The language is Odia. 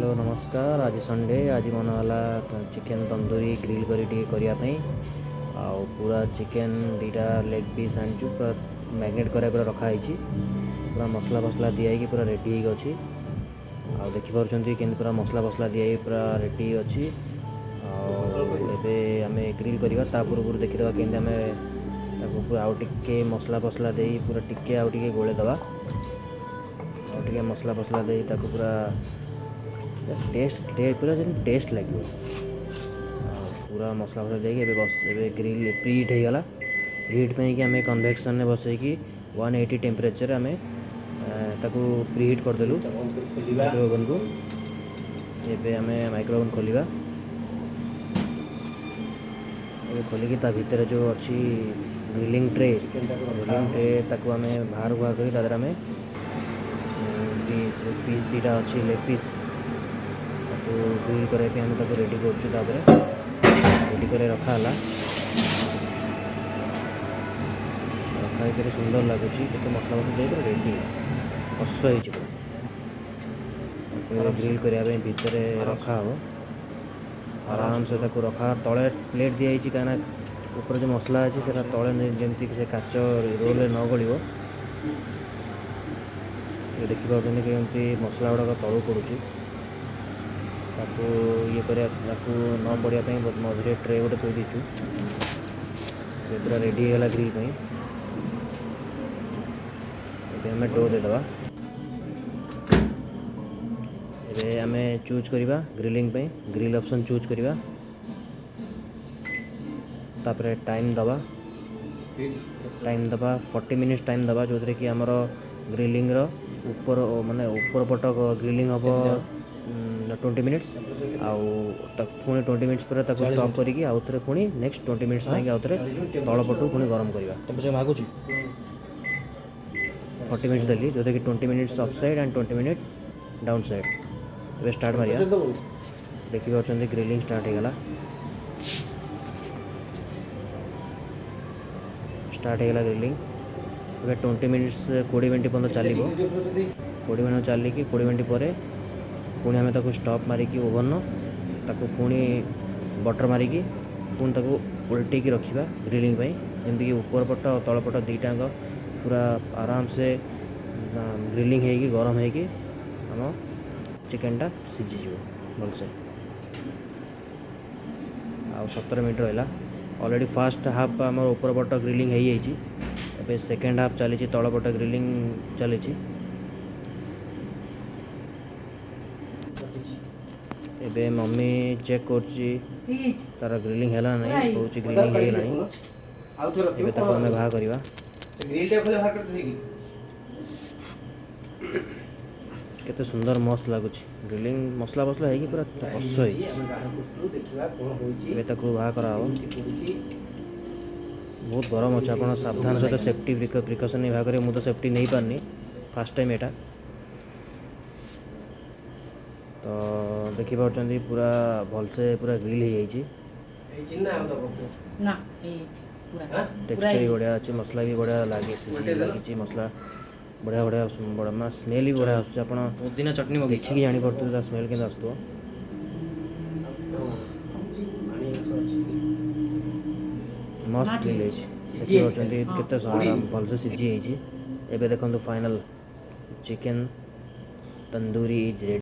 ହ୍ୟାଲୋ, ନମସ୍କାର। ଆଜି ସଣ୍ଡେ। ଆଜି ମନ ହେଲା ଚିକେନ୍ ତନ୍ଦୁରୀ ଗ୍ରିଲ୍ କରି ଟିକେ କରିବା ପାଇଁ। ଆଉ ପୁରା ଚିକେନ୍ 2ଟା ଲେଗ୍ ପିସ୍ ଆଣିଛୁ, ପୁରା ମ୍ୟାରିନେଟ୍ କରିବା ପୁରା ରଖାହେଇଛି, ପୁରା ମସଲା ଫସଲା ଦିଆ ହେଇକି ପୁରା ରେଡ଼ି ହେଇକି ଅଛି। ଆଉ ଦେଖିପାରୁଛନ୍ତି କେମିତି ପୁରା ମସଲା ଫସଲା ଦିଆ ହେଇକି ପୁରା ରେଡ଼ି ଅଛି। ଆଉ ଏବେ ଆମେ ଗ୍ରିଲ୍ କରିବା, ତା ପୂର୍ବରୁ ଦେଖିଦେବା କେମିତି ଆମେ ତାକୁ ପୁରା ଆଉ ଟିକେ ମସଲା ଫସଲା ଦେଇ ପୁରା ଟିକେ ଆଉ ଟିକେ ଗୋଳେଇ ଦେବା। ଆଉ ଟିକେ ମସଲା ଫସଲା ଦେଇ ତାକୁ ପୁରା ଟେଷ୍ଟ ପୁରା ଯେମିତି ଟେଷ୍ଟ ଲାଗିବ। ଆଉ ପୁରା ମସଲା ଫସଲା ଦେଇକି ଏବେ ବସ, ଏବେ ଗ୍ରିଲ୍ ପ୍ରିହିଟ୍ ହେଇଗଲା। ପ୍ରିହିଟ୍ ପାଇଁକି ଆମେ କନଭେକ୍ସନ୍ରେ ବସେଇକି 180 ଟେମ୍ପରେଚର୍ ଆମେ ତାକୁ ପ୍ରିହିଟ୍ କରିଦେଲୁ ମାଇକ୍ରୋ ଓଭେନ୍କୁ। ଏବେ ଆମେ ମାଇକ୍ରୋ ଓଭେନ୍ ଖୋଲିବା। ଏବେ ଖୋଲିକି ତା ଭିତରେ ଯେଉଁ ଅଛି ଗ୍ରିଲିଂ ଟ୍ରେ, ଗ୍ରିଲିଂ ଟ୍ରେ ତାକୁ ଆମେ ବାହାରକୁ ବାହାର କରି ତା ଦେହରେ ଆମେ ଯେଉଁ ପିସ୍ 2ଟା ଅଛି ଲେଗ୍ ପିସ୍, ତାକୁ ଗ୍ରିଲ୍ କରିବା ପାଇଁ ଆମେ ତାକୁ ରେଡ଼ି କରୁଛୁ। ତାପରେ ରେଡ଼ି କରି ରଖା ହେଲା। ରଖା ହେଇକି କେତେ ସୁନ୍ଦର ଲାଗୁଛି, କେତେ ମସଲା ଫସଲା ଦେଇ ପୁରା ରେଡ଼ି କଷ ହେଇଛି ପୁରା। ତାକୁ ଏବେ ଗ୍ରିଲ୍ କରିବା ପାଇଁ ଭିତରେ ରଖାହେବ ଆରାମସେ। ତାକୁ ରଖା ତଳେ ପ୍ଲେଟ୍ ଦିଆହେଇଛି, କାହିଁକିନା ଉପରେ ଯେଉଁ ମସଲା ଅଛି ସେଟା ତଳେ ଯେମିତିକି ସେ କାଚ ରୋଲରେ ନ ଗଳିବ। ଏବେ ଦେଖିପାରୁଛନ୍ତି କେମିତି ମସଲା ଗୁଡ଼ାକ ତଳକୁ ପଡ଼ୁଛି। ତାକୁ ଇଏ କରିବା, ତାକୁ ନ ପଡ଼ିବା ପାଇଁ ମଝିରେ ଟ୍ରେ ଗୋଟେ ଥୋଇ ଦେଇଛୁ। ଏବେ ପୁରା ରେଡ଼ି ହେଇଗଲା ଗ୍ରିଲ୍ ପାଇଁ। ଏବେ ଆମେ do ଦେଇଦେବା। ଏବେ ଆମେ ଚୁଜ୍ କରିବା ଗ୍ରିଲିଂ ପାଇଁ, ଗ୍ରିଲ୍ ଅପସନ୍ ଚୁଜ୍ କରିବା। ତାପରେ ଟାଇମ୍ ଦେବା, ଟାଇମ୍ ଦେବା 40 ମିନିଟ୍ସ ଟାଇମ୍ ଦେବା, ଯେଉଁଥିରେ କି ଆମର ଗ୍ରିଲିଂର ଉପର ମାନେ ଉପର ପଟ ଗ୍ରିଲିଂ ହେବ 20 ମିନିଟ୍ସ। ଆଉ ତାକୁ ପୁଣି 20 ମିନିଟ୍ସ ପରେ ତାକୁ ଷ୍ଟପ୍ କରିକି ଆଉ ଥରେ ପୁଣି ନେକ୍ସଟ 20 ମିନିଟ୍ସ ପାଇଁକି ଆଉ ଥରେ ତଳ ପଟକୁ ପୁଣି ଗରମ କରିବା। ଟେମ୍ପରେଚର୍ ମାଗୁଛି। 40 ମିନିଟ୍ସ ଦେଲି, ଯେଉଁଥିରେ କି 20 minutes up side and 20 minute down side. ଏବେ ଷ୍ଟାର୍ଟ ମାରିବା। ଦେଖିପାରୁଛନ୍ତି ଗ୍ରିଲିଂ ଷ୍ଟାର୍ଟ ହେଇଗଲା, ଷ୍ଟାର୍ଟ ହେଇଗଲା ଗ୍ରିଲିଂ। ଏବେ 20 ମିନିଟ୍ସ, 20 ମିନିଟ୍ ପର୍ଯ୍ୟନ୍ତ ଚାଲିବ। 20 ମିନିଟ୍ ଚାଲିକି 20 ମିନିଟ୍ ପରେ ପୁଣି ଆମେ ତାକୁ ଷ୍ଟପ୍ ମାରିକି ଓଭନ୍ ତାକୁ ପୁଣି ବଟର୍ ମାରିକି ପୁଣି ତାକୁ ଓଲଟେଇକି ରଖିବା ଗ୍ରିଲିଂ ପାଇଁ, ଯେମିତିକି ଉପର ପଟ ଆଉ ତଳ ପଟ ଦୁଇଟାଙ୍କ ପୁରା ଆରାମସେ ଗ୍ରିଲିଂ ହେଇକି ଗରମ ହେଇକି ଆମ ଚିକେନଟା ସିଝିଯିବ ଭଲସେ। ଆଉ 17 ମିନିଟ୍ ରହିଲା। ଅଲରେଡ଼ି ଫାର୍ଷ୍ଟ ହାଫ୍ ଆମର ଉପର ପଟ ଗ୍ରିଲିଂ ହେଇଯାଇଛି। ଏବେ ସେକେଣ୍ଡ ହାଫ୍ ଚାଲିଛି, ତଳ ପଟ ଗ୍ରିଲିଂ ଚାଲିଛି। ଏବେ ମମି ଚେକ୍ କରୁଛି ତାର ଗ୍ରିଲିଂ ହେଲା ନା ନାହିଁ। କହୁଛି ଗ୍ରିଲିଂ ହେଇଗଲାଣି। ଏବେ ତାକୁ ଆମେ ବାହାର କରିବା। କେତେ ସୁନ୍ଦର ମସ୍ତ ଲାଗୁଛି, ଗ୍ରିଲିଂ ମସଲା ଫସଲା ହେଇକି ପୁରା କଷ ହେଇଛି। ଏବେ ତାକୁ ବାହାର କରାହେବ। ବହୁତ ଗରମ ଅଛି, ଆପଣ ସାବଧାନ ସହିତ ସେଫ୍ଟି ପ୍ରିକସନ୍ ନେଇ ବାହାର କରିବେ। ମୁଁ ତ ସେଫ୍ଟି ନେଇପାରିନି, ଫାର୍ଷ୍ଟ ଟାଇମ୍ ଏଇଟା। ତ ଦେଖିପାରୁଛନ୍ତି ପୁରା ଭଲସେ ପୁରା ଗ୍ରିଲ୍ ହେଇଯାଇଛି। ନା, ହେଇଯାଇଛି ପୁରା। ଟେକ୍ସଚର୍ ବି ବଢ଼ିଆ ଅଛି, ମସଲା ବି ବଢ଼ିଆ ଲାଗିଛି, ମସଲା ବଢ଼ିଆ ବଢ଼ିଆ ବଢ଼ିଆ ମାନେ ସ୍ମେଲ୍ ବି ବଢ଼ିଆ ଆସୁଛି। ଆପଣ ପୁଦିନା ଚଟଣି ମଗେଇଛି। ଦେଖିକି ଜାଣିପାରୁଥିବେ ତା ସ୍ମେଲ୍ କେମିତି ଆସୁଥିବ। ମସ୍ତ ଗ୍ରିଲ୍ ହେଇଛି, ଦେଖିପାରୁଛନ୍ତି କେତେ ଆରାମ ଭଲସେ ସିଝି ହେଇଛି। ଏବେ ଦେଖନ୍ତୁ final chicken tandoori is ready.